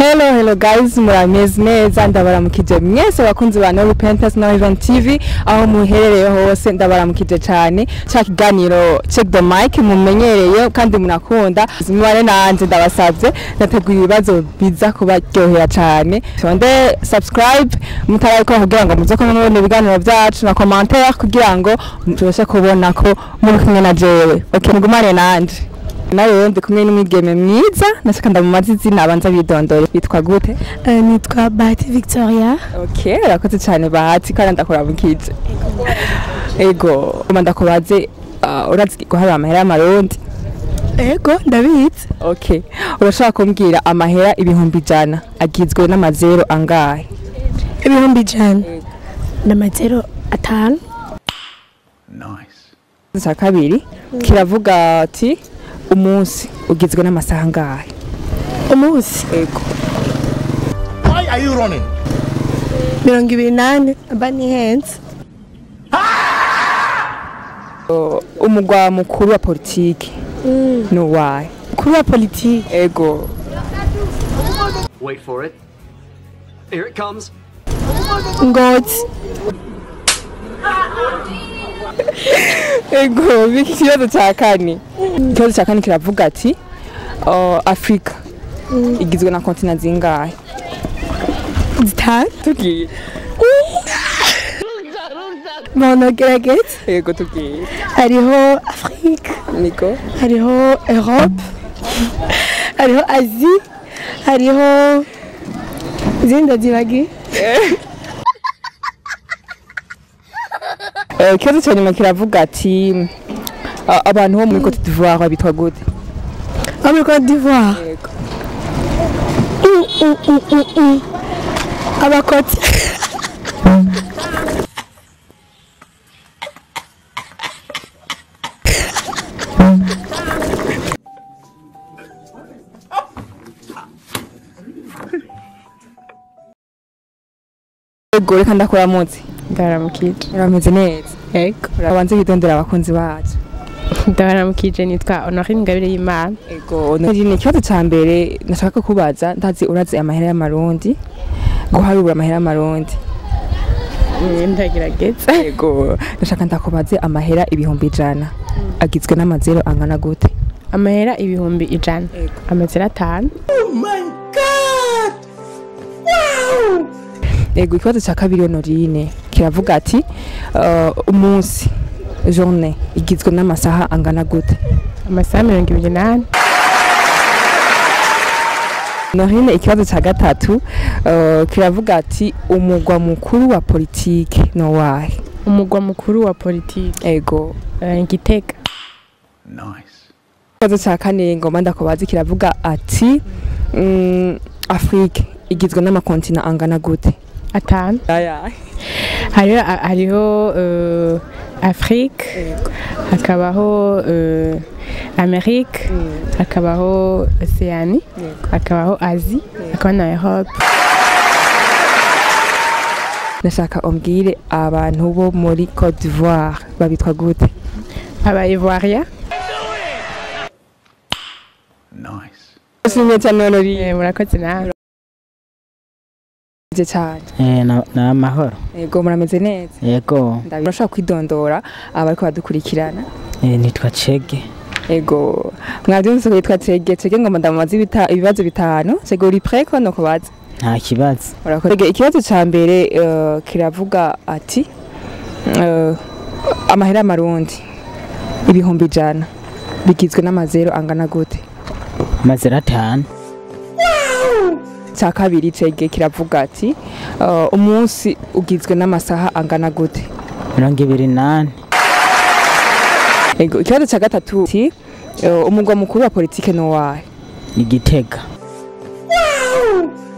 Hello hello guys, murameze neza? Ndabaramukije mwese bakunzi ba No Repentance na Vision TV aho muherereye hose, ndabaramukije cyane. Cya kiganiro Check the Mic mumenyereye kandi munakunda, mubane nanje ndabasabye, nateguye ibibazo biza kubaryohera cyane. Tonde subscribe mutarabikora kugira ngo muze kubona ibiganiro byacu na commentaire kugira ngo tubashe kubona ko muri kumwe na jewe. Okay, mugumane nanje. Nawe ndi kumwe n'umwigeme mwiza, nashaka ndamumaze izina abanza bidondore. Yitwa gute? Nitwa Bahati Victoria. Okay, urakoze cyane Bahati, kandi ndakuramukije. Ego, ndakubaze, urazi guharura amahera y'amarundi? Ego, ndabizi. Okay, urashaka kumbwira amahera 100,000 agizwe n'amazero angahe? 100,000 n'amazero 5. Nice. Cya kabiri kiravuga ati umunsi ugizwe n'amasaha angahe? Umunsi? Ego. Why are you running? 24 aba nihenze. Umugwa mukuru wa politiki ni uwahe? Mukuru wa politiki? Ego. Wait for it. Here it comes. Ngozi. Ego, biki ikibazo cya kane. Ikibazo cya kane kiravuga ati Afrika igizwe na kontinent zingahe? 5. Tugiye. Monogerageze. Ego, tugiye. Hariho Afrique. Niko. Hariho Europe. Hariho Asie. Hariho izindi zibagiye. Ikibazo cya nyuma kiravuga ati abantu bo muri Cote d'Ivoire bitwa gute? Abo muri Cote d'Ivoire? Yego. Abakoti. Ego, reka ndakuramutse. Ndaramukije. Urameze neza? Yego. Urabanze kwitondera abakunzi bacu. Ndaramukije, nitwa Honorine Ingabire y'Imana. Ego, Honorine, ikibazo ca mbere nashaka kubaza, ndazi urazi amahera y'amarundi, guharura amahera y'amarundi. Ndagerageza. Ego, nashaka ndakubaze amahera 100,000 agizwe n'amazero angana gute? Amahera 100,000 amazero 5. Oh my God! Wow! Ego, ikibazo ca kabiri Honorine kiravuga ati umunsi journée igizwe n'amasaha angana gute? Amasaha 28. Honorine, ikibazo ca gatatu kiravuga ati umugwa mukuru wa politike no wahe? Umugwa mukuru wa politike? Ego. Gitega. Nice. Ikibazo ca kane ngoma ndakubaze kiravuga ati Afrique igizwe n'amakontina angana gute? 5. Hariho Afrique, hakabaho Amérique, hakabaho Océanie, hakabaho Asie, hakabaho na Europe. Nashaka umbwire abantu bo muri Cote d'Ivoire babitwa gute? Aba Ivoiria. Nice. Ndashimye cyane Honorine. Murakoze nawe. Cyane. Na amahoro. Yego, murameze neza? Yego. Ndashaka kwidondora abariko badukurikirana. Nitwa Chege. Yego, mwabyumvise ko yitwa Chege. Chege ngoma ndamumaze ibibazo 5. Chege, uri prêt ko no kubaza? Nta kibazo. Urakoze. Ikibazo ca mbere kiravuga ati amahera y'amarundi 100,000 bigizwe n'amazero angana gute? Amazero 5. Cya kabiri Chege kiravuga ati umunsi ugizwe n'amasaha angana gute? 28. Ego, ikibazo cya gatatu ati umugwa mukuru wa politike no wahe? Igitega.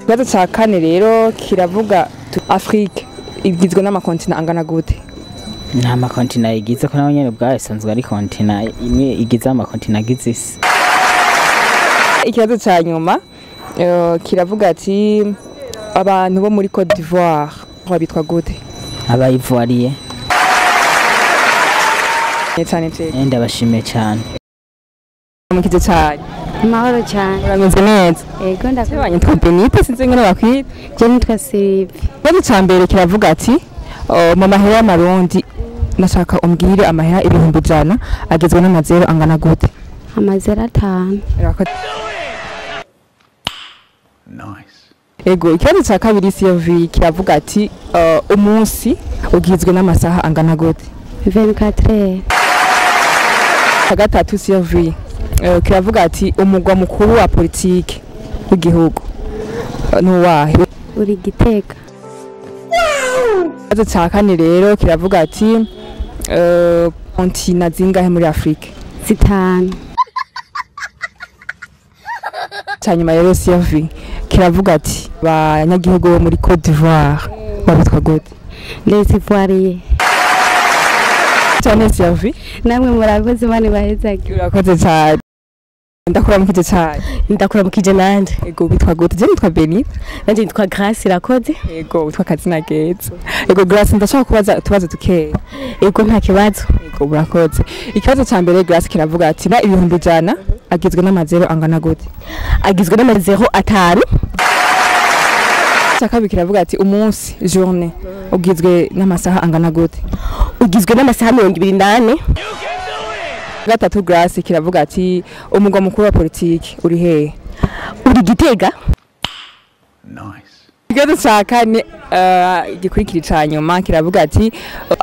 Ikibazo cya kane rero kiravuga Afrique igizwe n'amakontina angana gute? Nta makontina igize, ko nawe nyene ubwayo isanzwe ari kontina imwe igize amakontina agize isi. Ikibazo cya nyuma kiravuga ati abantu bo muri Cote d'Ivoire babitwa gute? Aba Ivoirien. Cyane cyane. Ndabashimiye cyane. Mukize cyane. Amahoro cyane. Urameze neza? Yego ndakomeye. Nitwa Benita, sinzi ingene bakwita. Je nitwa Sylvie. Ikibazo ca mbere kiravuga ati mu mahera y'amarundi nashaka umbwire amahera 100,000 agizwe n'amazero angana gute? Amazero 5. Nice. Ego, ikibazo ca kabiri Sylvie kiravuga ati umunsi ugizwe n'amasaha angana gute? 24. Gatatu Sylvie kiravuga ati umugwa mukuru wa politike w'igihugu nuwahe? Uri Gitega. Ikibazo ca kane rero kiravuga ati kontina zingahe muri Afrika? 5. Cyanyuma rero Sylvie kiravuga ati abanyagihugu bo muri Côte d'Ivoire babitwa gute? Les Ivoiriens. Cyane Sylvie. Namwe murakoze bane bahezage. Urakoze cyane. Ndakuramukije cyane. Ndakuramukije nanje. Ego bitwa gute? Je nitwa Benita. Nanje nitwa Grace irakoze. Ego witwa kazina keza. Ego Grace ndashaka kubaza utubazo dukeya. Ego nta kibazo. Ego murakoze. Ikibazo ca mbere Grace kiravuga ati na 100,000 agizwe n'amazero angana gute? Agizwe n'amazero 5. Cya kabiri kiravuga ati umunsi journée ugizwe n'amasaha angana gute? Ugizwe n'amasaha 24. Gatatu Grace kiravuga ati umugwa mukuru wa politike uri hehe? Uri Gitega. Nice. Ikibazo ca kane gikurikira ca nyuma kiravuga ati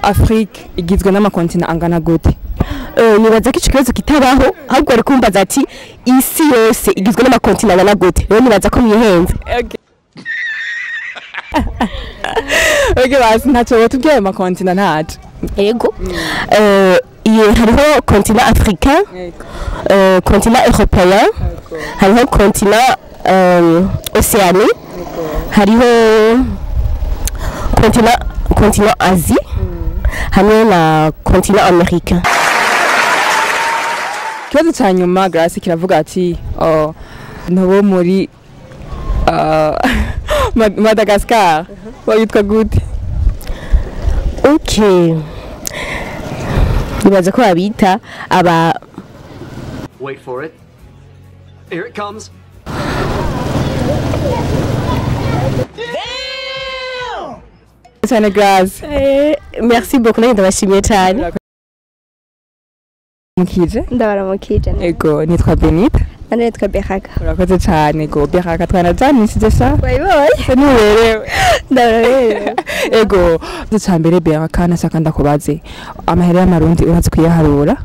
Afrique igizwe n'amakontina angana gute? Nibaza ko ico kibazo kitabaho, ahubwo ari kumbaza ati isi yose igizwe n'amakontina angana gute? Rero nibaza ko mwihenze. Okay, basi ntaco botubwiye ayo makontina ntaco. Ego. Hariho continent africain, continent européen, hariho continent océanie, hariho continent Asie, hamwe na continent américain. Ikibazo ca nyuma Grace kiravuga ati nabo muri Madagascar babitwa gute? Okay. Nibaza ko babita aba. Wait for it. Here it comes. Cyane Grace. Merci beaucoup, nanjye ndabashimiye cyane. Mukije? Ndabaramukije. Ego nitwa Benita. Nanje nitwa Beraka. Urakoze cyane. Ego Beraka twanajyanishije sha. Wayiboye? Nuberewe. Ndabarewe. Ego cya mbere Beraka nashaka ndakubaze amahera y'amarundi urazi kuyaharura?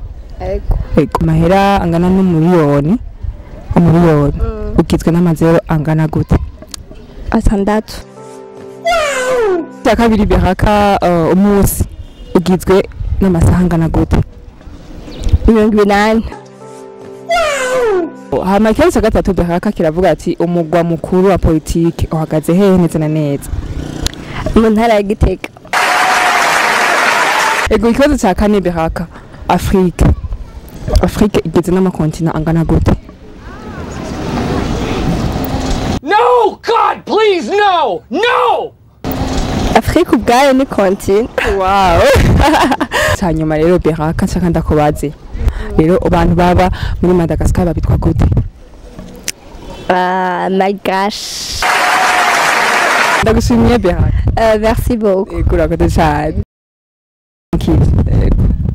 Ego. Ego amahera angana n'umuriyoni. Umuriyoni ugizwe n'amazero angana gute? 6. Cya kabiri Beraka umunsi ugizwe n'amasaha angana gute? 80. Hama ikibazo cya gatatu Beraka kiravuga ati umugwa mukuru wa politike uhagaze hehe neza na neza? Mu ntara ya Gitega. Ego ikibazo cya kane Beraka Afrique. Afrique igizwe n'amakontina angana gute? No God please no! No! Afrique ubwayo ni continent. Wow. Cyanyuma rero Beraka nshaka ndakubaze. Rero abantu baba muri Madagascar babitwa gute? My gosh. Ndagushimiye Beraka. Merci beaucoup. Ego urakoze cyane.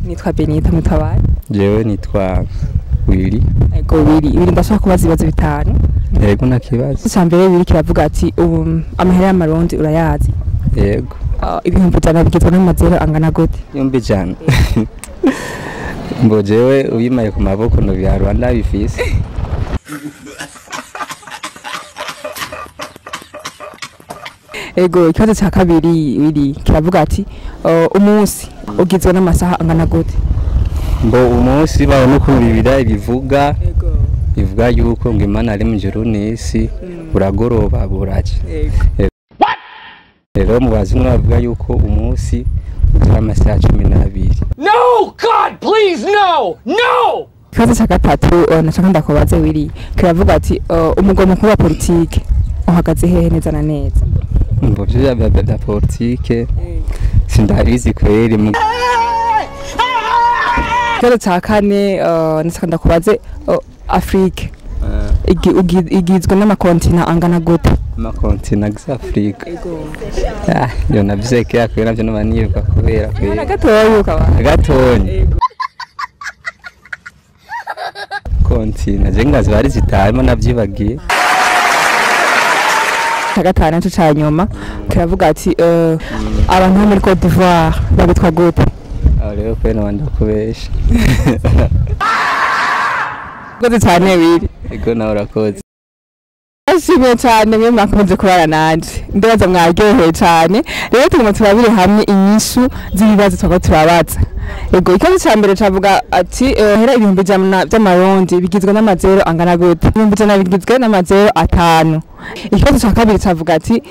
Nitwa Benita Mutabari. Jewe nitwa Willy. Ego Willy, Willy ndashaka kubaza ibibazo 5. Yego nta kibazo. Icya mbere Willy kiravuga ati amahera y'amarundi urayazi? Yego. 100,000 bigizwe n'amazero angana gute? 100,000. Mbo jewe ubimaye ku maboko no bya Rwanda bifise. Ego ikibazo cya kabiri Willy kiravuga ati umunsi ugizwe n'amasaha angana gute? Mbo umunsi bawo no kubibira bivuga. Bivuga yuko ngo Imana ari mu juru n'isi buragoroba buraca. Rero mu bazungu bavuga yuko umunsi ugira amasaha 12. No God please no! No! Ikibazo cya gatatu nashaka ndakubaze Willy kiravuga ati umugwa mukuru wa politike uhagaze hehe neza na neza? Mbo byo bya politike sindabizi kweri. Ikibazo cya kane nashaka ndakubaze Afrique. igizwe n'amakontina angana gute? Amakontina agize Afurika. Ah, yo navyo kera kubera navyo noba nibuka kubera Na gatoya ukaba. Gatonya. Kontina je ngazi bari zitahemo navyibagiye. Cya gatanu naco ca nyuma kiravuga ati abantu bo muri Cote d'Ivoire babitwa gute? Aho rero kubera noba ndakubesha. Urakoze cyane Wiri. Ego nawe urakoze. Ashimiye cyane mwe mwakomeje kubana nanje, ndibaza mwaryohewe cyane. Rero tuguma turabire hamwe inyishu z'ibibazo twaba turabaza. Ego, ikibazo cya mbere cavuga ati hera 100,000 by'amarundi bigizwe n'amazero angana gute? 100,000 bigizwe n'amazero 5. Ikibazo cya kabiri cavuga ati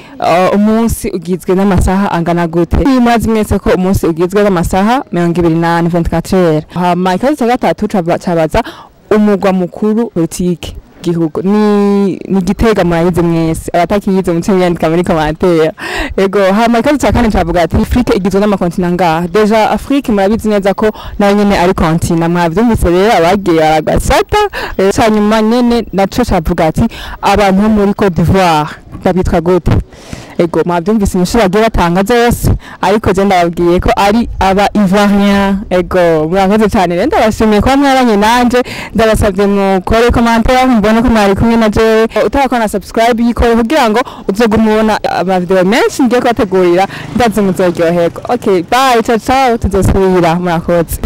umunsi ugizwe n'amasaha angana gute? Murazi mwese ko umunsi ugizwe n'amasaha 24, 24 heures. Hama ikibazo cya gatatu cabaza umugwa mukuru politike gihugu ni Gitega, murayize mwese, abatakiyize muce mwiyandika muri commentaire. Ego, hama ikibazo cya kane cavuga ati Afrique igizwe n'amakontina angahe? Déjà Afrique murabizi neza ko nayo nyene ari kontina, mwavyumvise rero abagiye baragasata. Ca nyuma nyene naco cavuga ati abantu bo muri Cote d'Ivoire babitwa gute? Ego, mwavyumvise inyishu bagiye batanga zose, ariko je ndababwiye ko ari aba Ivoirien. Ego, murakoze cyane rero, ndabashimiye kuba mwabanye nanje, ndabasabye mukore commentaire mbone ko mwari kumwe na jewe. Utarakora na subscribe yikore kugira ngo uzogume ubona amavideo menshi ngiye kubategurira, ndazi muzoryoherwa. Okay, bye, ciao ciao, tuzosubira, murakoze.